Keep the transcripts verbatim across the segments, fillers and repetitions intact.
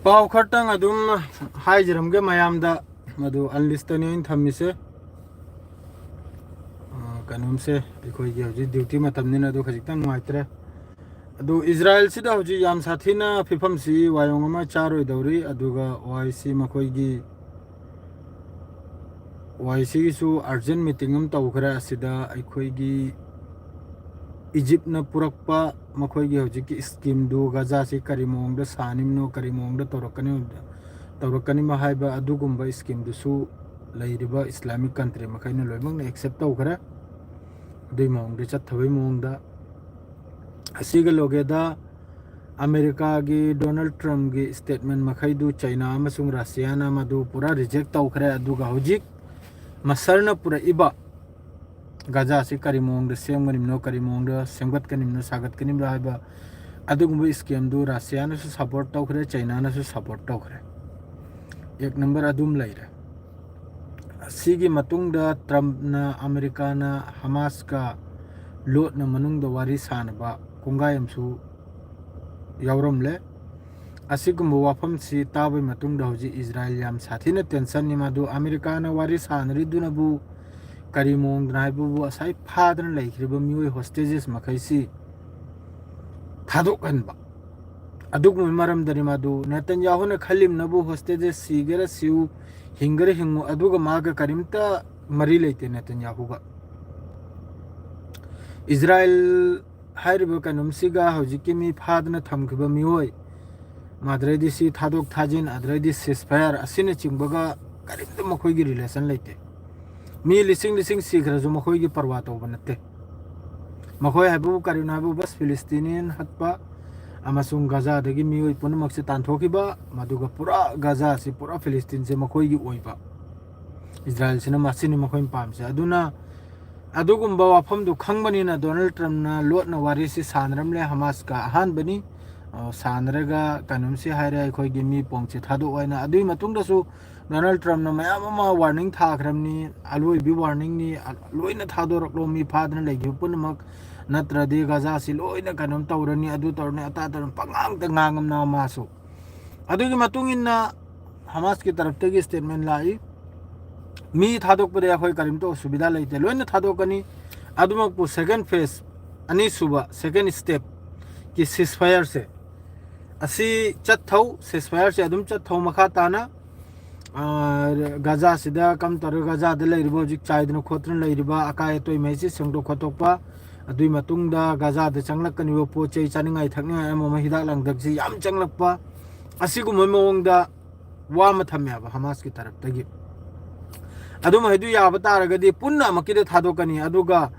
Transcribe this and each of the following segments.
ꯄꯥꯎ ꯈꯔꯇꯪ ꯑꯗꯨꯝ ꯍꯥꯏꯖꯔꯝꯒꯦ ꯃꯌꯥꯝꯗ꯫ ꯃꯗꯨ ꯑꯟꯂꯤꯁꯇꯅꯤ ꯑꯩꯅ ꯊꯝꯃꯤꯁꯦ꯫ ꯑ, ꯀꯩꯅꯣꯝꯁꯦ, ꯑꯩꯈꯣꯏꯒꯤ ꯍꯧꯖꯤꯛ ꯗ꯭ꯌꯨꯇꯤ ꯃꯇꯝꯅꯤꯅ ꯑꯗꯨ ꯈꯖꯤꯛꯇꯪ ꯅꯨꯡꯉꯥꯏꯇ꯭ꯔꯦ꯫ ꯑꯗꯨ ꯏꯖꯔꯥꯏꯜꯁꯤꯗ ꯍꯧꯖꯤꯛ ꯌꯥꯝ ꯁꯥꯊꯤꯅ ꯐꯤꯕꯝꯁꯤ ꯋꯥꯌꯣꯡ ꯑꯃ ꯆꯥꯔꯣꯏꯗꯧꯔꯤ꯫ ꯑꯗꯨꯒ ꯋꯥꯏꯁꯤ ꯃꯈꯣꯏꯒꯤ ꯋꯥꯏꯁꯤꯒꯤꯁꯨ ꯑꯔꯖꯦꯟ ꯃꯤꯇꯤꯡ ꯑꯃ ꯇꯧꯈ꯭ꯔꯦ꯫ ꯑꯁꯤꯗ ꯑꯩꯈꯣꯏꯒꯤ ꯏꯖꯤꯞꯅ ꯄꯨꯔꯛꯄ ꯃꯈꯣꯏꯒꯤ ꯍꯧꯖꯤꯛꯀꯤ ꯁ꯭ꯀꯤꯝꯗꯨ, ꯒꯖꯥꯁꯤ ꯀꯔꯤ ꯃꯑꯣꯡꯗ ꯁꯥꯅꯤꯡꯅꯣ, ꯀꯔꯤ ꯃꯑꯣꯡꯗ ꯇꯧꯔꯛꯀꯅꯤ, ꯇꯧꯔꯛꯀꯅꯤꯃ ꯍꯥꯏꯕ ꯑꯗꯨꯒꯨꯝꯕ ꯁ꯭ꯀꯤꯝꯗꯨꯁꯨ ꯂꯩꯔꯤꯕ ꯏꯁꯂꯥꯃꯤꯛ ꯀꯟꯇ꯭ꯔꯤ ꯃꯈꯩꯅ ꯂꯣꯏꯅꯃꯛꯅ ꯑꯦꯛꯁꯦꯞ ꯇꯧꯈ꯭ꯔꯦ꯫ ꯑꯗꯨꯒꯤ ꯃꯑꯣꯡꯗ ꯆꯠꯊꯕꯒꯤ ꯃꯑꯣꯡꯗ ꯑꯁꯤꯒ ꯂꯣꯏꯒꯦꯗ ꯑꯃꯦꯔꯤꯀꯥꯒꯤ ꯗꯣꯅꯥꯜꯗ ꯇ꯭ꯔꯝꯞꯒꯤ ꯁ꯭ꯇꯦꯠꯃꯦꯟ ꯃꯈꯩꯗꯨ ꯆꯩꯅꯥ ꯑꯃꯁꯨꯡ ꯔꯁꯤꯌꯥꯅ ꯃꯗꯨ ꯄꯨꯔꯥ ꯔꯤꯖꯦꯛ ꯇꯧꯈ꯭ꯔꯦ꯫ ꯑꯗꯨꯒ ꯍꯧꯖꯤꯛ ꯃꯁꯔꯅ ꯄꯨꯔꯛꯏꯕ ꯒꯖꯥꯁꯤ ꯀꯔꯤ ꯃꯑꯣꯡꯗ ꯁꯦꯝꯒꯅꯤꯕꯅꯣ, ꯀꯔꯤ ꯃꯑꯣꯡꯗ ꯁꯦꯝꯒꯠꯀꯅꯤꯕꯅꯣ, ꯁꯥꯒꯠꯀꯅꯤꯕꯅꯣ ꯍꯥꯏꯕ ꯑꯗꯨꯒꯨꯝꯕ ꯁ꯭ꯀꯤꯝꯗꯨ ꯔꯁꯤꯌꯥꯅꯁꯨ ꯁꯄꯣꯔꯠ ꯇꯧꯈ꯭ꯔꯦ, ꯆꯩꯅꯥꯅꯁꯨ ꯁꯄꯣꯔꯠ ꯇꯧꯈ꯭ꯔꯦ꯫ ꯑꯦꯛ ꯅꯝꯕꯔ ꯑꯗꯨꯝ ꯂꯩꯔꯦ꯫ ꯑꯁꯤꯒꯤ ꯃꯇꯨꯡꯗ ꯇ꯭ꯔꯝꯞꯅ ꯑꯃꯦꯔꯤꯀꯥꯅ ꯍꯃꯥꯁꯀ ꯂꯣꯠꯅ ꯃꯅꯨꯡꯗ ꯋꯥꯔꯤ ꯁꯥꯅꯕ ꯀꯣꯡꯒꯥꯏ ꯑꯃꯁꯨ ꯌꯥꯎꯔꯝꯂꯦ꯫ ꯑꯁꯤꯒꯨꯝꯕ ꯋꯥꯐꯝꯁꯤ ꯇꯥꯕꯒꯤ ꯃꯇꯨꯡꯗ ꯍꯧꯖꯤꯛ ꯏꯖꯔꯥꯏꯜ ꯌꯥꯝ ꯁꯥꯊꯤꯅ ꯇꯦꯟꯁꯟꯅꯤ꯫ ꯃꯗꯨ ꯑꯃꯦꯔꯤꯀꯥꯅ ꯋꯥꯔꯤ ꯁꯥꯟꯅꯔꯤꯗꯨꯅꯕꯨ ꯀꯔꯤ ꯃꯑꯣꯡꯗꯅꯣ ꯍꯥꯏꯕꯕꯨ, ꯉꯁꯥꯏ ꯐꯥꯗꯅ ꯂꯩꯈ꯭ꯔꯤꯕ ꯃꯤꯑꯣꯏ ꯍꯣꯁꯇꯦꯖꯦꯁ ꯃꯈꯩꯁꯤ ꯊꯥꯗꯣꯛꯍꯟꯕ, ꯑꯗꯨꯒꯨꯝꯕ ꯃꯔꯝꯗꯅꯤ꯫ ꯃꯗꯨ ꯅꯦꯇꯟꯌꯥꯍꯨꯅ ꯈꯜꯂꯤꯕꯅꯕꯨ ꯍꯣꯁꯇꯦꯖꯦꯁ ꯁꯤꯒꯦꯔꯥ ꯁꯤꯎ, ꯍꯤꯡꯒꯦꯔꯥ ꯍꯤꯡꯉꯨ, ꯑꯗꯨꯒ ꯃꯥꯒ ꯀꯔꯤꯝꯇ ꯃꯔꯤ ꯂꯩꯇꯦ ꯅꯦꯇꯟꯌꯥꯍꯨꯒ꯫ ꯏꯖꯔꯥꯏꯜ ꯍꯥꯏꯔꯤꯕ ꯀꯩꯅꯣꯝꯁꯤꯒ ꯍꯧꯖꯤꯛꯀꯤ ꯃꯤ ꯐꯥꯗꯅ ꯊꯝꯈꯤꯕ ꯃꯤꯑꯣꯏ, ꯑꯗꯨꯗꯩꯗꯤ ꯁꯤ ꯊꯥꯗꯣꯛ ꯊꯥꯖꯤꯟ, ꯑꯗꯨꯗꯩꯗꯤ ceasefire ꯑꯁꯤꯅꯆꯤꯡꯕꯒ ꯀꯔꯤꯝꯇ ꯃꯈꯣꯏꯒꯤ ꯔꯤꯂꯦꯁꯟ ꯂꯩꯇꯦ꯫ ꯃꯤ ꯂꯤꯁꯤꯡ ꯂꯤꯁꯤꯡ ꯁꯤꯈ꯭ꯔꯁꯨ ꯃꯈꯣꯏꯒꯤ ꯄꯔꯋꯥ ꯇꯧꯕ ꯅꯠꯇꯦ꯫ ꯃꯈꯣꯏ ꯍꯥꯏꯕꯕꯨ ꯀꯔꯤꯅꯣ ꯍꯥꯏꯕꯕꯨ ꯕꯁ ꯐꯤꯂꯤꯁꯇꯤꯅꯤꯌꯟ ꯍꯠꯄ ꯑꯃꯁꯨꯡ ꯒꯖꯥꯗꯒꯤ ꯃꯤꯑꯣꯏ ꯄꯨꯝꯅꯃꯛꯁꯦ ꯇꯥꯟꯊꯣꯛꯈꯤꯕ, ꯃꯗꯨꯒ ꯄꯨꯔꯥ ꯒꯖꯥꯁꯤ ꯄꯨꯔꯥ ꯐꯤꯂꯤꯁꯇꯤꯟꯁꯦ ꯃꯈꯣꯏꯒꯤ ꯑꯣꯏꯕ꯫ ꯏꯖꯔꯥꯏꯜꯁꯤꯅ ꯃꯁꯤꯅꯤ ꯃꯈꯣꯏꯅ ꯄꯥꯝꯃꯤꯁꯦ꯫ ꯑꯗꯨꯅ ꯑꯗꯨꯒꯨꯝꯕ ꯋꯥꯐꯝꯗꯨ ꯈꯪꯕꯅꯤꯅ ꯗꯣꯅꯥꯜꯗ ꯇ꯭ꯔꯝꯞꯅ ꯂꯣꯠꯅ ꯋꯥꯔꯤꯁꯤ ꯁꯥꯟꯅꯔꯝꯂꯦ꯫ ꯍꯃꯥꯁꯀ ꯑꯍꯥꯟꯕꯅꯤ, ꯑ, ꯁꯥꯟꯅꯔꯒ ꯀꯩꯅꯣꯝꯁꯤ ꯍꯥꯏꯔꯦ, "ꯑꯩꯈꯣꯏꯒꯤ ꯃꯤ ꯄꯣꯡꯁꯦ ꯊꯥꯗꯣꯛꯑꯣ" ꯍꯥꯏꯅ꯫ ꯑꯗꯨꯒꯤ ꯃꯇꯨꯡꯗꯁꯨ ꯗꯣꯅꯥꯜꯗ ꯇ꯭ꯔꯝꯞꯅ ꯃꯌꯥꯝ ꯑꯃ ꯋꯥꯔꯅꯤꯡ ꯊꯥꯈ꯭ꯔꯕꯅꯤ, "ꯑꯂꯣꯏꯕꯤ ꯋꯥꯔꯅꯤꯡꯅꯤ, ꯑ-, ꯂꯣꯏꯅ ꯊꯥꯗꯣꯔꯛꯂꯣ, ꯃꯤ ꯐꯥꯗꯅ ꯂꯩꯈꯤꯕ ꯄꯨꯝꯅꯃꯛ, ꯅꯠꯇ꯭ꯔꯗꯤ ꯒꯖꯥꯁꯤ ꯂꯣꯏꯅ ꯀꯩꯅꯣꯝ ꯇꯧꯔꯅꯤ, ꯑꯗꯨ ꯇꯧꯔꯅꯤ, ꯑꯇꯥ ꯇꯧꯔꯅꯤ", ꯄꯉꯥꯡꯗ ꯉꯥꯡꯉꯝꯅ ꯃꯥꯁꯨ꯫ ꯑꯗꯨꯒꯤ ꯃꯇꯨꯡ ꯏꯟꯅ ꯍꯃꯥꯁꯀꯤ ꯇꯔꯞꯇꯒꯤ ꯁ꯭ꯇꯦꯠꯃꯦꯟ ꯂꯥꯛꯏ, ꯃꯤ ꯊꯥꯗꯣꯛꯄꯗ ꯑꯩꯈꯣꯏ ꯀꯔꯤꯝꯇ ꯑꯁꯨꯕꯤꯙꯥ ꯂꯩꯇꯦ, ꯂꯣꯏꯅ ꯊꯥꯗꯣꯛꯀꯅꯤ꯫ ꯑꯗꯨꯃꯛꯄꯨ ꯁꯦꯀꯦꯟ ꯐꯦꯁ, ꯑꯅꯤꯁꯨꯕ, ꯁꯦꯀꯦꯟ ꯁ꯭ꯇꯦꯞꯀꯤ ꯁꯤꯁꯐꯥꯌꯔꯁꯦ, ꯑꯁꯤ ꯆꯠꯊꯧ, ꯁꯤꯁꯐꯥꯌꯔꯁꯦ ꯑꯗꯨꯝ ꯆꯠꯊꯧ ꯃꯈꯥ ꯇꯥꯅ꯫ ꯒꯖꯥꯁꯤꯗ ꯀꯝ ꯇꯧꯔꯒ ꯒꯖꯥꯗ ꯂꯩꯔꯤꯕ, ꯍꯧꯖꯤꯛ ꯆꯥꯏꯗꯅ ꯈꯣꯠꯇꯅ ꯂꯩꯔꯤꯕ ꯑꯀꯥꯏ ꯑꯇꯣꯏ ꯃꯩꯁꯤ ꯁꯦꯡꯗꯣꯛ ꯈꯣꯠꯇꯣꯛꯄ, ꯑꯗꯨꯒꯤ ꯃꯇꯨꯡꯗ ꯒꯖꯥꯗ ꯆꯪꯂꯛꯀꯅꯤꯕ ꯄꯣꯠ ꯆꯩ, ꯆꯥꯅꯤꯡꯉꯥꯏ ꯊꯛꯅꯤꯡꯉꯥꯏ, ꯑꯃ ꯑꯃ, ꯍꯤꯗꯥꯛ ꯂꯥꯡꯊꯛꯁꯤ ꯌꯥꯝ ꯆꯪꯂꯛꯄ, ꯑꯁꯤꯒꯨꯝꯕ ꯃꯑꯣꯡꯗ ꯋꯥ ꯑꯃ ꯊꯝꯃꯦꯕ ꯍꯃꯥꯁꯀꯤ ꯇꯔꯞꯇꯒꯤ꯫ ꯑꯗꯨꯝ ꯍꯥꯏꯗꯨ ꯌꯥꯕ ꯇꯥꯔꯒꯗꯤ ꯄꯨꯟꯅ ꯑꯃꯨꯛꯀꯤꯗ ꯊꯥꯗꯣꯛꯀꯅꯤ꯫ ꯑꯗꯨꯒ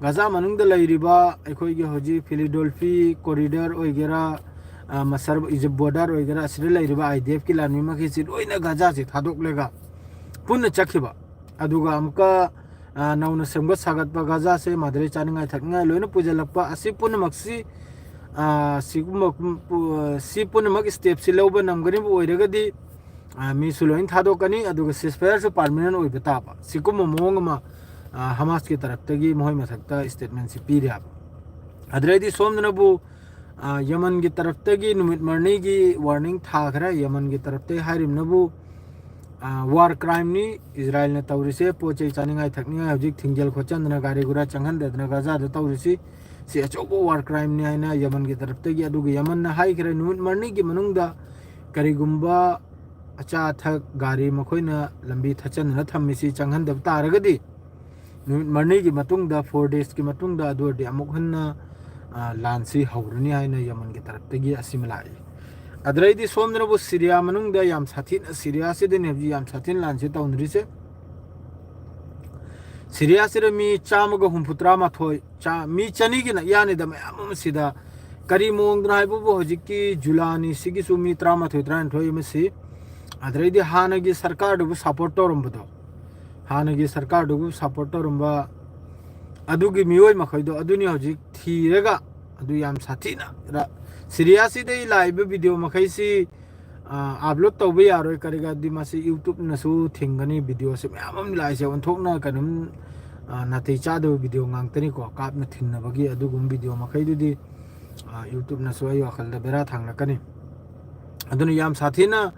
ꯒꯖꯥ ꯃꯅꯨꯡꯗ ꯂꯩꯔꯤꯕ ꯑꯩꯈꯣꯏꯒꯤ ꯍꯧꯖꯤꯛ ꯐꯤꯂꯤꯗꯣꯜꯐꯤ ꯀꯣꯔꯤꯗꯣꯔ ꯑꯣꯏꯒꯦꯔꯥ, ꯃꯁꯔ ꯏꯖꯤꯞ ꯕꯣꯔꯗꯔ ꯑꯣꯏꯒꯦꯔꯥ, ꯑꯁꯤꯗ ꯂꯩꯔꯤꯕ ꯑꯥꯏ ꯗꯤ ꯑꯦꯐꯀꯤ ꯂꯥꯟꯃꯤ ꯃꯈꯩꯁꯤ ꯂꯣꯏꯅ ꯒꯖꯥꯁꯤ ꯊꯥꯗꯣꯛꯂꯒ ꯄꯨꯟꯅ ꯆꯠꯈꯤꯕ꯫ ꯑꯗꯨꯒ ꯑꯃꯨꯛꯀ ꯅꯧꯅ ꯁꯦꯝꯒꯠ ꯁꯥꯒꯠꯄ ꯒꯖꯥꯁꯦ, ꯃꯗꯨꯗꯩ ꯆꯥꯅꯤꯡꯉꯥꯏ ꯊꯛꯅꯤꯡꯉꯥꯏ ꯂꯣꯏꯅ ꯄꯨꯁꯤꯜꯂꯛꯄ, ꯑꯁꯤ ꯄꯨꯝꯅꯃꯛꯁꯤ, ꯁꯤꯒꯨꯝꯕ, ꯁꯤ ꯄꯨꯝꯅꯃꯛ ꯁ꯭ꯇꯦꯞꯁꯤ ꯂꯧꯕ ꯉꯝꯒꯅꯤꯕ ꯑꯣꯏꯔꯒꯗꯤ, ꯃꯤꯁꯨ ꯂꯣꯏꯅ ꯊꯥꯗꯣꯛꯀꯅꯤ, ꯑꯗꯨꯒ ꯁꯤꯁꯐꯥꯌꯔꯁꯨ ꯄꯥꯔꯃꯤꯅꯦꯟ ꯑꯣꯏꯕ ꯇꯥꯕ꯫ ꯁꯤꯒꯨꯝꯕ ꯃꯑꯣꯡ ꯑꯃ ꯍꯃꯥꯁꯀꯤ ꯇꯔꯞꯇꯒꯤ ꯃꯈꯣꯏ ꯃꯊꯛꯇ ꯁ꯭ꯇꯦꯠꯃꯦꯟꯁꯤ ꯄꯤꯔꯤ ꯍꯥꯏꯕ꯫ ꯑꯗꯨꯗꯩꯗꯤ ꯁꯣꯝꯗꯅꯕꯨ ꯌꯃꯟꯒꯤ ꯇꯔꯞꯇꯒꯤ ꯅꯨꯃꯤꯠ ꯃꯔꯤꯅꯤꯒꯤ ꯋꯥꯔꯅꯤꯡ ꯊꯥꯈ꯭ꯔꯦ꯫ ꯌꯃꯟꯒꯤ ꯇꯔꯞꯇꯒꯤ ꯍꯥꯏꯔꯤꯕꯅꯕꯨ ꯋꯥꯔ ꯀ꯭ꯔꯥꯏꯝꯅꯤ ꯏꯖꯔꯥꯏꯜꯅ ꯇꯧꯔꯤꯁꯦ, ꯄꯣꯠ ꯆꯩ ꯆꯥꯅꯤꯡꯉꯥꯏ ꯊꯛꯅꯤꯡꯉꯥꯏ ꯍꯧꯖꯤꯛ ꯊꯤꯡꯖꯤꯜ ꯈꯣꯠꯆꯟꯗꯅ ꯒꯥꯔꯤ ꯒꯨꯔꯥ ꯆꯪꯍꯟꯗꯗꯅ ꯒꯖꯥꯗ ꯇꯧꯔꯤꯁꯤ꯫ ꯁꯤ ꯑꯆꯧꯕ ꯋꯥꯔ ꯀ꯭ꯔꯥꯏꯝꯅꯤ ꯍꯥꯏꯅ ꯌꯃꯟꯒꯤ ꯇꯔꯞꯇꯒꯤ, ꯑꯗꯨꯒ ꯌꯃꯟꯅ ꯍꯥꯏꯈ꯭ꯔꯦ, ꯅꯨꯃꯤꯠ ꯃꯔꯤꯅꯤꯒꯤ ꯃꯅꯨꯡꯗ ꯀꯔꯤꯒꯨꯝꯕ ꯑꯆꯥ ꯑꯊꯛ, ꯒꯥꯔꯤ ꯃꯈꯣꯏꯅ ꯂꯝꯕꯤ ꯊꯠꯆꯟꯗꯅ ꯊꯝꯃꯤꯁꯤ ꯆꯪꯍꯟꯗꯕ ꯇꯥꯔꯒꯗꯤ, ꯅꯨꯃꯤꯠ ꯃꯔꯤꯅꯤꯒꯤ ꯃꯇꯨꯡꯗ, ꯐꯣꯔ ꯗꯦꯖꯀꯤ ꯃꯇꯨꯡꯗ, ꯑꯗꯨ ꯑꯣꯏꯔꯗꯤ ꯑꯃꯨꯛ ꯍꯟꯅ ꯂꯥꯟꯁꯤ ꯍꯧꯔꯅꯤ ꯍꯥꯏꯅ ꯌꯃꯟꯒꯤ ꯇꯔꯞꯇꯒꯤ ꯑꯁꯤꯃ ꯂꯥꯛꯏ꯫ ꯑꯗꯨꯗꯩꯗꯤ ꯁꯣꯝꯗꯅꯕꯨ ꯁꯤꯔꯤꯌꯥ ꯃꯅꯨꯡꯗ ꯌꯥꯝ ꯁꯥꯊꯤꯅ, ꯁꯤꯔꯤꯌꯥꯁꯤꯗꯅꯤ ꯍꯧꯖꯤꯛ ꯌꯥꯝ ꯁꯥꯊꯤꯅ ꯂꯥꯟꯁꯤ ꯇꯧꯅꯔꯤꯁꯦ꯫ ꯁꯤꯔꯤꯌꯥꯁꯤꯗ ꯃꯤ ꯆꯥꯝꯃꯒ ꯍꯨꯝꯐꯨ ꯇꯔꯥ ꯃꯥꯊꯣꯏ, ꯃꯤ ꯆꯅꯤꯒꯤ ꯅꯛꯌꯥꯅꯤꯗ ꯃꯌꯥꯝ ꯑꯃ ꯁꯤꯗ꯫ ꯀꯔꯤ ꯃꯑꯣꯡꯗꯅꯣ ꯍꯥꯏꯕꯕꯨ, ꯍꯧꯖꯤꯛꯀꯤ ꯖꯨꯂꯥꯅꯤ ꯁꯤꯒꯤꯁꯨ ꯃꯤ ꯇꯔꯥꯃꯥꯊꯣꯏ ꯇꯔꯥꯅꯤꯊꯣꯏ ꯑꯃ ꯁꯤ꯫ ꯑꯗꯨꯗꯩꯗꯤ ꯍꯥꯟꯅꯒꯤ ꯁꯔꯀꯥꯔꯗꯨꯕꯨ ꯁꯞꯄꯣꯔꯠ ꯇꯧꯔꯝꯕꯗꯣ, ꯍꯥꯟꯅꯒꯤ ꯁꯔꯀꯥꯔꯗꯨꯕꯨ ꯁꯞꯄꯣꯔꯠ ꯇꯧꯔꯝꯕ ꯑꯗꯨꯒꯤ ꯃꯤꯑꯣꯏ ꯃꯈꯩꯗꯣ, ꯑꯗꯨꯅꯤ ꯍꯧꯖꯤꯛ ꯊꯤꯔꯒ, ꯑꯗꯨ ꯌꯥꯝ ꯁꯥꯊꯤꯅ ꯁꯤꯔꯤꯌꯥꯁꯤꯗꯩ ꯂꯥꯛꯏꯕ ꯚꯤꯗꯤꯑꯣ ꯃꯈꯩꯁꯤ ꯑꯞꯂꯣꯗ ꯇꯧꯕ ꯌꯥꯔꯣꯏ꯫ ꯀꯔꯤꯒꯤꯗꯤ ꯃꯁꯤ ꯌꯨꯇ꯭ꯌꯨꯕꯅꯁꯨ ꯊꯤꯡꯒꯅꯤ꯫ ꯚꯤꯗꯤꯑꯣꯁꯦ ꯃꯌꯥꯝ ꯑꯃ ꯂꯥꯛꯏꯁꯦ ꯑꯣꯟꯊꯣꯛꯅ ꯀꯩꯅꯣꯝ, ꯅꯥꯇꯩ ꯆꯥꯗꯕ ꯚꯤꯗꯤꯑꯣ ꯉꯥꯛꯇꯅꯤꯀꯣ, ꯀꯥꯞꯅ ꯊꯤꯡꯅꯕꯒꯤ꯫ ꯑꯗꯨꯒꯨꯝꯕ ꯚꯤꯗꯤꯑꯣ ꯃꯈꯩꯗꯨꯗꯤ ꯌꯨꯇ꯭ꯌꯨꯕꯅꯁꯨ ꯑꯩ ꯋꯥꯈꯜꯗ ꯕꯦꯔꯥ ꯊꯥꯡꯂꯛꯀꯅꯤ꯫ ꯑꯗꯨꯅ ꯌꯥꯝ ꯁꯥꯊꯤꯅ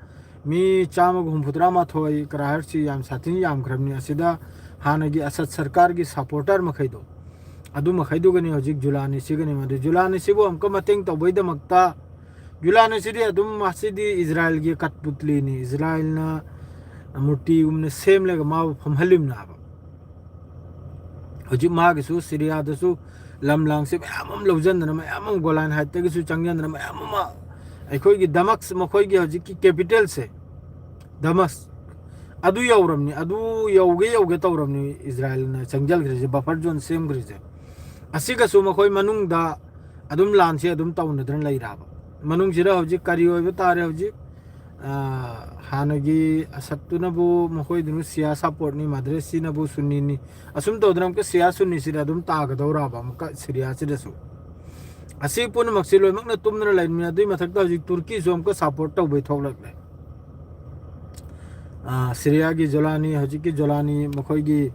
ꯃꯤ ꯆꯥꯝꯃꯒ ꯍꯨꯝꯐꯨꯇꯔꯥ ꯃꯥꯊꯣꯏ ꯀꯔꯥ ꯍꯥꯏꯔꯁꯤ ꯌꯥꯝ ꯁꯥꯊꯤꯅ ꯌꯥꯝꯈ꯭ꯔꯕꯅꯤ꯫ ꯑꯁꯤꯗ ꯍꯥꯟꯅꯒꯤ ꯑꯁꯗ ꯁꯔꯀꯥꯔꯒꯤ ꯁꯄꯣꯔꯇꯔ ꯃꯈꯩꯗꯣ, ꯑꯗꯨ ꯃꯈꯩꯗꯨꯒꯅꯤ ꯍꯧꯖꯤꯛ ꯖꯨꯂꯥꯅꯤꯁꯤꯒꯅꯤ꯫ ꯃꯗꯨ ꯖꯨꯂꯥꯅꯤꯁꯤꯕꯨ ꯑꯃꯨꯛꯀ ꯃꯇꯦꯡ ꯇꯧꯕꯩꯗꯃꯛꯇ, ꯖꯨꯂꯥꯅꯤꯁꯤꯗꯤ ꯑꯗꯨꯝ ꯃꯁꯤꯗꯤ ꯏꯖꯔꯥꯏꯜꯒꯤ ꯀꯠꯄꯨꯇꯂꯤꯅꯤ꯫ ꯏꯖꯔꯥꯏꯜꯅ ꯃꯨꯔꯇꯤꯒꯨꯝꯅ ꯁꯦꯝꯂꯒ ꯃꯥꯕꯨ ꯐꯝꯍꯜꯂꯤꯕꯅꯦ ꯍꯥꯏꯕ꯫ ꯍꯧꯖꯤꯛ ꯃꯥꯒꯤꯁꯨ ꯁꯤꯔꯤꯌꯥꯗꯁꯨ ꯂꯝ ꯂꯥꯡꯁꯦ ꯃꯌꯥꯝ ꯑꯃ ꯂꯧꯁꯤꯟꯗꯅ, ꯃꯌꯥꯝ ꯑꯃ ꯒꯣꯂꯥꯟ ꯍꯥꯏꯠꯇꯒꯤꯁꯨ ꯆꯪꯁꯤꯟꯗꯅ, ꯃꯌꯥꯝ ꯑꯃ ꯑꯩꯈꯣꯏꯒꯤ ꯗꯃꯛꯁ, ꯃꯈꯣꯏꯒꯤ ꯍꯧꯖꯤꯛꯀꯤ ꯀꯦꯄꯤꯇꯦꯜꯁꯦ ꯗꯃꯁ, ꯑꯗꯨ ꯌꯧꯔꯝꯅꯤ, ꯑꯗꯨ ꯌꯧꯒꯦ ꯌꯧꯒꯦ ꯇꯧꯔꯝꯅꯤ ꯏꯖꯔꯥꯏꯜꯅ ꯆꯪꯁꯤꯟꯈ꯭ꯔꯤꯁꯦ, ꯕꯐꯔ ꯖꯣꯟ ꯁꯦꯝꯈ꯭ꯔꯤꯁꯦ꯫ ꯑꯁꯤꯒꯁꯨ ꯃꯈꯣꯏ ꯃꯅꯨꯡꯗ ꯑꯗꯨꯝ ꯂꯥꯟꯁꯦ ꯑꯗꯨꯝ ꯇꯧꯅꯗꯅ ꯂꯩꯔꯕ꯫ ꯃꯅꯨꯡꯁꯤꯗ ꯍꯧꯖꯤꯛ ꯀꯔꯤ ꯑꯣꯏꯕ ꯇꯥꯔꯦ? ꯍꯧꯖꯤꯛ, ꯑ, ꯍꯥꯟꯅꯒꯤ ꯑꯁꯠꯇꯨꯅꯕꯨ ꯃꯈꯣꯏꯗꯨꯅ ꯁꯤꯌꯥ ꯁꯞꯄꯣꯔꯠꯅꯤ, ꯃꯥꯗ꯭ꯔꯦꯁꯤꯅꯕꯨ ꯁꯨꯟꯅꯤꯅꯤ꯫ ꯑꯁꯨꯝ ꯇꯧꯗꯅ ꯑꯃꯨꯛꯀ ꯁꯤꯌꯥ ꯁꯨꯟꯅꯤꯁꯤꯗ ꯑꯗꯨꯝ ꯇꯥꯒꯗꯧꯔꯕ ꯑꯃꯨꯛꯀ ꯁꯤꯔꯤꯌꯥꯁꯤꯗꯁꯨ꯫ ꯑꯁꯤ ꯄꯨꯝꯅꯃꯛꯁꯤ ꯂꯣꯏꯅꯃꯛꯅ ꯇꯨꯝꯗꯅ ꯂꯩꯔꯤꯕꯅꯤ꯫ ꯑꯗꯨꯒꯤ ꯃꯊꯛꯇ ꯍꯧꯖꯤꯛ ꯇꯨꯔꯀꯤꯁꯨ ꯑꯃꯨꯛꯀ ꯁꯞꯄꯣꯔꯠ ꯇꯧꯕꯩ ꯊꯣꯛꯂꯛꯂꯦ꯫ ꯑ, ꯁꯤꯔꯤꯌꯥꯒꯤ ꯖꯣꯂꯥꯅꯤ, ꯍꯧꯖꯤꯛꯀꯤ ꯖꯣꯂꯥꯅꯤ, ꯃꯈꯣꯏꯒꯤ,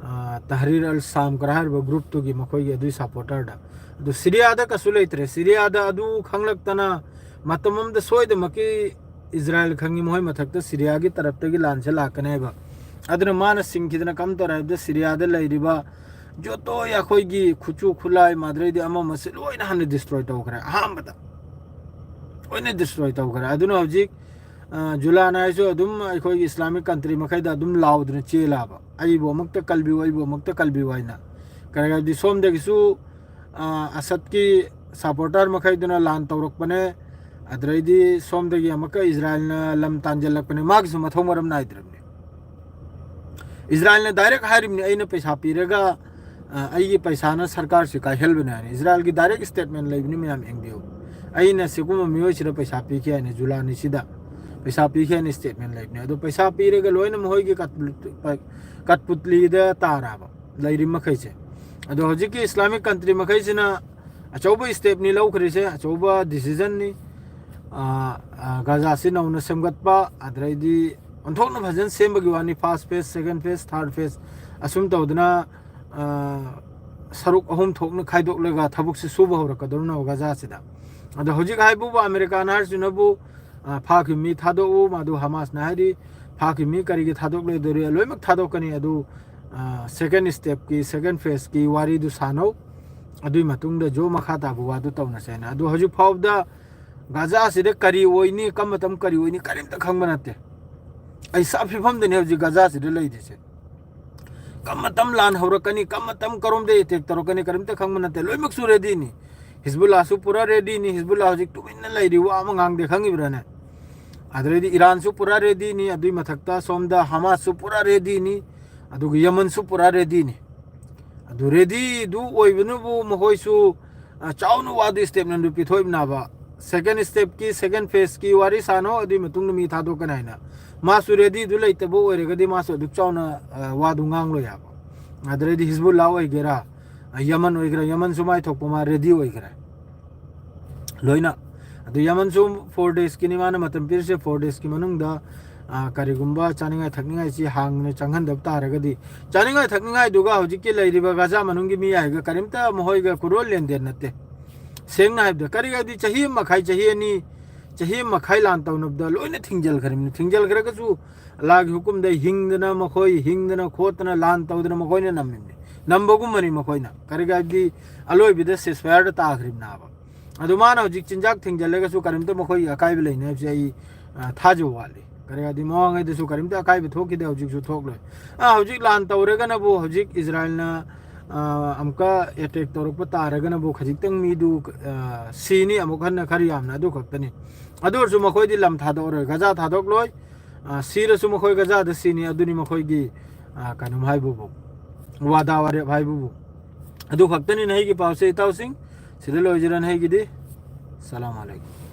ꯑ, ꯇꯍꯔꯤꯔ ꯑꯜ ꯁꯥꯝ ꯀꯔꯥ ꯍꯥꯏꯔꯤꯕ ꯒ꯭ꯔꯨꯞꯇꯨꯒꯤ ꯃꯈꯣꯏꯒꯤ ꯑꯗꯨꯒꯤ ꯁꯞꯄꯣꯔꯇꯔꯗ꯫ ꯑꯗꯨ ꯁꯤꯔꯤꯌꯥꯗ ꯀꯩꯁꯨ ꯂꯩꯇ꯭ꯔꯦ꯫ ꯁꯤꯔꯤꯌꯥꯗ ꯑꯗꯨ ꯈꯪꯂꯛꯇꯅ ꯃꯇꯝ ꯑꯃꯗ ꯁꯣꯏꯗꯃꯛꯀꯤ ꯏꯖꯔꯥꯏꯜ ꯈꯪꯉꯤ ꯃꯈꯣꯏ ꯃꯊꯛꯇ ꯁꯤꯔꯤꯌꯥꯒꯤ ꯇꯔꯞꯇꯒꯤ ꯂꯥꯟꯁꯦ ꯂꯥꯛꯀꯅꯤ ꯍꯥꯏꯕ꯫ ꯑꯗꯨꯅ ꯃꯥꯅ ꯁꯤꯡꯈꯤꯗꯅ ꯀꯝ ꯇꯧꯔꯦ ꯍꯥꯏꯕꯗ ꯁꯤꯔꯤꯌꯥꯗ ꯂꯩꯔꯤꯕ ꯖꯣꯇꯣ ꯑꯩꯈꯣꯏꯒꯤ ꯈꯨꯠꯁꯨ ꯈꯨꯠꯂꯥꯏ ꯃꯥꯗ꯭ꯔꯩꯗꯤ ꯑꯃ ꯑꯃꯁꯦ ꯂꯣꯏꯅ ꯍꯥꯟꯅ ꯗꯤꯁꯇ꯭ꯔꯣꯏ ꯇꯧꯈ꯭ꯔꯦ꯫ ꯑꯍꯥꯟꯕꯗ ꯂꯣꯏꯅ ꯗꯤꯁꯇ꯭ꯔꯣꯏ ꯇꯧꯈ꯭ꯔꯦ꯫ ꯑꯗꯨꯅ ꯍꯧꯖꯤꯛ, ꯑ, ꯖꯨꯂꯥꯅꯥꯏꯁꯨ ꯑꯗꯨꯝ ꯑꯩꯈꯣꯏꯒꯤ ꯏꯁꯂꯥꯃꯤꯛ ꯀꯟꯇ꯭ꯔꯤ ꯃꯈꯩꯗ ꯑꯗꯨꯝ ꯂꯥꯎꯗꯅ ꯆꯦꯜꯂꯛꯑꯕ, "ꯑꯩꯕꯨ ꯑꯃꯨꯛꯇ ꯀꯜꯕꯤꯌꯨ, ꯑꯩꯕꯨ ꯑꯃꯨꯛꯇ ꯀꯜꯕꯤꯌꯨ" ꯍꯥꯏꯅ꯫ ꯀꯔꯤꯒꯤꯅꯣꯗꯤ ꯁꯣꯝꯗꯒꯤꯁꯨ, ꯑ, ꯑꯁꯠꯀꯤ ꯁꯄꯣꯔꯇꯔ ꯃꯈꯩꯗꯨꯅ ꯂꯥꯟ ꯇꯧꯔꯛꯄꯅꯦ, ꯑꯗꯨꯗꯩꯗꯤ ꯁꯣꯝꯗꯒꯤ ꯑꯃꯨꯛꯀ ꯏꯖꯔꯥꯏꯜꯅ ꯂꯝ ꯇꯥꯟꯁꯤꯜꯂꯛꯄꯅꯦ, ꯃꯥꯒꯤꯁꯨ ꯃꯊꯧ ꯃꯔꯝ ꯅꯥꯏꯗ꯭ꯔꯕꯅꯦ꯫ ꯏꯖꯔꯥꯏꯜꯅ ꯗꯥꯏꯔꯦꯛ ꯍꯥꯏꯔꯤꯕꯅꯤ, "ꯑꯩꯅ ꯄꯩꯁꯥ ꯄꯤꯔꯒ, ꯑ, ꯑꯩꯒꯤ ꯄꯩꯁꯥꯅ ꯁꯔꯀꯥꯔꯁꯤ ꯀꯥꯏꯍꯜꯕꯅꯦ" ꯍꯥꯏꯅ꯫ ꯏꯖꯔꯥꯏꯜꯒꯤ ꯗꯥꯏꯔꯦꯛ ꯁ꯭ꯇꯦꯠꯃꯦꯟ ꯂꯩꯕꯅꯤ, ꯃꯌꯥꯝ ꯌꯦꯡꯕꯤꯌꯨ꯫ "ꯑꯩꯅ ꯁꯤꯒꯨꯝꯕ ꯃꯤꯑꯣꯏꯁꯤꯗ ꯄꯩꯁꯥ ꯄꯤꯈꯤ" ꯍꯥꯏꯅ, ꯖꯨꯂꯥꯅꯤꯁꯤꯗ ꯄꯩꯁꯥ ꯄꯤꯈꯤ ꯍꯥꯏꯅ ꯁ꯭ꯇꯦꯠꯃꯦꯟ ꯂꯩꯕꯅꯤ꯫ ꯑꯗꯣ ꯄꯩꯁꯥ ꯄꯤꯔꯒ ꯂꯣꯏꯅ ꯃꯈꯣꯏꯒꯤ ꯀꯠ-, ꯀꯠꯄꯨꯇꯂꯤꯗ ꯇꯥꯔꯕ ꯂꯩꯔꯤ ꯃꯈꯩꯁꯦ꯫ ꯑꯗꯣ ꯍꯧꯖꯤꯛꯀꯤ ꯏꯁꯂꯥꯃꯤꯛ ꯀꯟꯇ꯭ꯔꯤ ꯃꯈꯩꯁꯤꯅ ꯑꯆꯧꯕ ꯁ꯭ꯇꯦꯞꯅꯤ ꯂꯧꯈ꯭ꯔꯤꯁꯦ, ꯑꯆꯧꯕ ꯗꯤꯁꯤꯖꯟꯅꯤ꯫ ꯑ, ꯑ, ꯒꯥꯖꯥꯁꯤ ꯅꯧꯅ ꯁꯦꯝꯒꯠꯄ, ꯑꯗꯩꯗꯤ ꯑꯣꯟꯊꯣꯛꯅ ꯐꯖꯅ ꯁꯦꯝꯕꯒꯤ ꯋꯥꯅꯤ꯫ ꯐꯥꯔꯁ ꯐꯦꯁ, ꯁꯦꯀꯦꯟ ꯐꯦꯁ, ꯊꯥꯔꯠ ꯐꯦꯁ, ꯑꯁꯨꯝ ꯇꯧꯗꯅ, ꯑ, ꯁꯔꯨꯛ ꯑꯍꯨꯝ ꯊꯣꯛꯅ ꯈꯥꯏꯗꯣꯛꯂꯒ ꯊꯕꯛꯁꯤ ꯁꯨꯕ ꯍꯧꯔꯛꯀꯗꯧꯔꯤꯅꯦꯕ ꯒꯥꯖꯥꯁꯤꯗ꯫ ꯑꯗꯣ ꯍꯧꯖꯤꯛ ꯍꯥꯏꯕꯨꯕ ꯑꯃꯦꯔꯤꯀꯥꯅ ꯍꯥꯏꯔꯤꯁꯤꯅꯕꯨ ꯑ, ꯐꯥꯈꯤꯕ ꯃꯤ ꯊꯥꯗꯣꯛꯎ, ꯃꯗꯨ ꯍꯃꯥꯁꯅ ꯍꯥꯏꯔꯤ, ꯐꯥꯈꯤꯕ ꯃꯤ ꯀꯔꯤꯒꯤ ꯊꯥꯗꯣꯛꯂꯣꯏꯗꯣꯔꯤ? ꯂꯣꯏꯅꯃꯛ ꯊꯥꯗꯣꯛꯀꯅꯤ꯫ ꯑꯗꯨ, ꯑ, second step ꯀꯤ, second phase ꯀꯤ ꯋꯥꯔꯤꯗꯨ ꯁꯥꯟꯅꯧ, ꯑꯗꯨꯒꯤ ꯃꯇꯨꯡꯗ ꯖꯣ ꯃꯈꯥ ꯇꯥꯕ ꯋꯥꯗꯨ ꯇꯧꯅꯁꯦꯅ꯫ ꯑꯗꯨ ꯍꯧꯖꯤꯛ ꯐꯥꯎꯕꯗ ꯒꯥꯖꯥꯁꯤꯗ ꯀꯔꯤ ꯑꯣꯏꯅꯤ, ꯀꯔꯝꯕ ꯃꯇꯝ ꯀꯔꯤ ꯑꯣꯏꯅꯤ, ꯀꯔꯤꯝꯇ ꯈꯪꯕ ꯅꯠꯇꯦ꯫ ꯑꯩꯁꯥ ꯐꯤꯕꯝꯗꯅꯤ ꯍꯧꯖꯤꯛ ꯒꯥꯖꯥꯁꯤꯗ ꯂꯩꯔꯤꯁꯦ꯫ ꯀꯔꯝꯕ ꯃꯇꯝ ꯂꯥꯟ ꯍꯧꯔꯛꯀꯅꯤ, ꯀꯔꯝꯕ ꯃꯇꯝ ꯀꯔꯣꯝꯗ attack ꯇꯧꯔꯛꯀꯅꯤ, ꯀꯔꯤꯝꯇ ꯈꯪꯕ ꯅꯠꯇꯦ꯫ ꯂꯣꯏꯅꯃꯛꯁꯨ ready ꯅꯤ꯫ ꯍꯤꯖꯕꯨꯜꯂꯥꯁꯨ ꯄꯨꯔꯥ ready ꯅꯤ꯫ ꯍꯤꯖꯕꯨꯜꯂꯥ ꯍꯧꯖꯤꯛ ꯇꯨꯃꯤꯟꯅ ꯂꯩꯔꯤ, ꯋꯥ ꯑꯃ ꯉꯥꯡꯗꯦ, ꯈꯪꯉꯤꯕ꯭ꯔꯥꯅꯦ? ꯑꯗꯨꯗꯩꯗꯤ ꯏꯔꯥꯟꯁꯨ ꯄꯨꯔꯥ ready ꯅꯤ, ꯑꯗꯨꯏ ꯃꯊꯛꯇ ꯁꯣꯝꯗ ꯍꯃꯥꯁꯁꯨ ꯄꯨꯔꯥ ready ꯅꯤ, ꯑꯗꯨꯒ ꯌꯃꯟꯁꯨ ꯄꯨꯔꯥ ready ꯅꯤ꯫ ꯑꯗꯨ ready ꯗꯨ ꯑꯣꯏꯕꯅꯕꯨ ꯃꯈꯣꯏꯁꯨ, ꯑ, ꯆꯥꯎꯅ ꯋꯥꯗꯨ statement ꯗꯨ ꯄꯤꯊꯣꯛꯏꯕꯅꯦꯕ꯫ Second step ꯀꯤ, second phase ꯀꯤ ꯋꯥꯔꯤ ꯁꯥꯅꯣ, ꯑꯗꯨꯒꯤ ꯃꯇꯨꯡꯗ ꯃꯤ ꯊꯥꯗꯣꯛꯀꯅꯤ ꯍꯥꯏꯅ꯫ ꯃꯥꯁꯨ ready ꯗꯨ ꯂꯩꯇꯕ ꯑꯣꯏꯔꯒꯗꯤ ꯃꯥꯁꯨ ꯑꯗꯨꯛ ꯆꯥꯎꯅ, ꯑ, ꯋꯥꯗꯨ ꯉꯥꯡꯂꯣꯏ ꯍꯥꯏꯕ꯫ ꯑꯗꯨꯗꯩꯗꯤ ꯍꯤꯖꯕꯨꯜꯂꯥ ꯑꯣꯏꯒꯦꯔꯥ, ꯑ, ꯌꯃꯟ ꯑꯣꯏꯒꯦꯔꯥ, ꯌꯃꯟꯁꯨ ꯃꯥꯏ ꯊꯣꯛꯄ ꯃꯥ ready ꯑꯣꯏꯈ꯭ꯔꯦ꯫ ꯂꯣꯏꯅ꯫ ꯑꯗꯨ ꯌꯃꯟꯁꯨ four days ꯀꯤꯅꯤ ꯃꯥꯅ ꯃꯇꯝ ꯄꯤꯔꯤꯁꯦ, four days ꯀꯤ ꯃꯅꯨꯡꯗ, ꯑ, ꯀꯔꯤꯒꯨꯝꯕ ꯆꯥꯅꯤꯡꯉꯥꯏ ꯊꯛꯅꯤꯡꯉꯥꯏꯁꯤ ꯍꯥꯡꯅ ꯆꯪꯍꯟꯗꯕ ꯇꯥꯔꯒꯗꯤ, ꯆꯥꯅꯤꯡꯉꯥꯏ ꯊꯛꯅꯤꯡꯉꯥꯏꯗꯨꯒ ꯍꯧꯖꯤꯛꯀꯤ ꯂꯩꯔꯤꯕ ꯒꯥꯖꯥ ꯃꯅꯨꯡꯒꯤ ꯃꯤ ꯍꯥꯏꯒ ꯀꯔꯤꯝꯇ ꯃꯈꯣꯏꯒ ꯀꯨꯔꯣꯜ ꯂꯦꯟꯗꯦꯟ ꯅꯠꯇꯦ꯫ ꯁꯦꯡꯅ ꯍꯥꯏꯕꯗ, ꯀꯔꯤꯒꯤꯗꯤ ꯆꯍꯤ ꯑꯃ ꯃꯈꯥꯏ, ꯆꯍꯤ ꯑꯅꯤ, ꯆꯍꯤ ꯑꯃ ꯃꯈꯥꯏ ꯂꯥꯟ ꯇꯧꯅꯕꯗ ꯂꯣꯏꯅ ꯊꯤꯡꯖꯤꯜꯈ꯭ꯔꯤꯕꯅꯤ꯫ ꯊꯤꯡꯖꯤꯜꯈ꯭ꯔꯒꯁꯨ ꯑꯜꯂꯥꯒꯤ ꯍꯨꯀꯨꯝꯗ ꯍꯤꯡꯗꯅ, ꯃꯈꯣꯏ ꯍꯤꯡꯗꯅ ꯈꯣꯠꯇꯅ ꯂꯥꯟ ꯇꯧꯗꯅ ꯃꯈꯣꯏꯅ ꯅꯝꯃꯤꯕꯅꯤ꯫ ꯅꯝꯕꯒꯨꯝꯕꯅꯤ ꯃꯈꯣꯏꯅ꯫ ꯀꯔꯤꯒꯤ ꯍꯥꯏꯕꯗꯤ ꯑꯂꯣꯏꯕꯗ ceasefire ꯗ ꯇꯥꯈ꯭ꯔꯤꯕꯅꯦꯕ꯫ ꯑꯗꯨ ꯃꯥꯅ ꯍꯧꯖꯤꯛ ꯆꯤꯟꯖꯥꯛ ꯊꯤꯡꯖꯤꯜꯂꯒꯁꯨ ꯀꯔꯤꯝꯇ ꯃꯈꯣꯏꯒꯤ ꯑꯀꯥꯏꯕ ꯂꯩꯅꯤ ꯍꯥꯏꯕꯁꯦ ꯑꯩ, ꯑ, ꯊꯥꯖꯕ ꯋꯥꯠꯂꯤ꯫ ꯀꯔꯤ ꯍꯥꯏꯗꯤ ꯃꯃꯥꯡꯉꯩꯗꯁꯨ ꯀꯔꯤꯝꯇ ꯑꯀꯥꯏꯕ ꯊꯣꯛꯈꯤꯗꯦ, ꯍꯧꯖꯤꯛꯁꯨ ꯊꯣꯛꯂꯣꯏ꯫ ꯑ, ꯍꯧꯖꯤꯛ ꯂꯥꯟ ꯇꯧꯔꯒꯅꯕꯨ, ꯍꯧꯖꯤꯛ ꯏꯖꯔꯥꯏꯜꯅ, ꯑ, ꯑꯃꯨꯛꯀ attack ꯇꯧꯔꯛꯄ ꯇꯥꯔꯒꯅꯕꯨ ꯈꯖꯤꯛꯇꯪ ꯃꯤꯗꯨ, ꯑ, ꯁꯤꯅꯤ ꯑꯃꯨꯛ ꯍꯟꯅ ꯈꯔ ꯌꯥꯝꯅ, ꯑꯗꯨ ꯈꯛꯇꯅꯤ꯫ ꯑꯗꯨ ꯑꯣꯏꯔꯁꯨ ꯃꯈꯣꯏꯗꯤ ꯂꯝ ꯊꯥꯗꯣꯛꯑꯔꯣꯏ, ꯒꯖꯥ ꯊꯥꯗꯣꯛꯂꯣꯏ꯫ ꯑ, ꯁꯤꯔꯁꯨ ꯃꯈꯣꯏ ꯒꯖꯥꯗ ꯁꯤꯅꯤ, ꯑꯗꯨꯅꯤ ꯃꯈꯣꯏꯒꯤ, ꯑ, ꯀꯩꯅꯣꯝ ꯍꯥꯏꯕꯕꯨ, ꯋꯥꯗꯥ ꯋꯥꯔꯦꯞ ꯍꯥꯏꯕꯕꯨ꯫ ꯑꯗꯨ ꯈꯛꯇꯅꯤ ꯅꯍꯩꯒꯤ ꯄꯥꯎꯁꯦ ꯏꯇꯥꯎꯁꯤꯡ꯫ ꯁꯤꯗ ꯂꯣꯏꯖꯔꯅꯤ ꯑꯩꯒꯤꯗꯤ꯫ ꯁꯂꯥꯝ ꯑꯂꯩꯀꯨꯝ꯫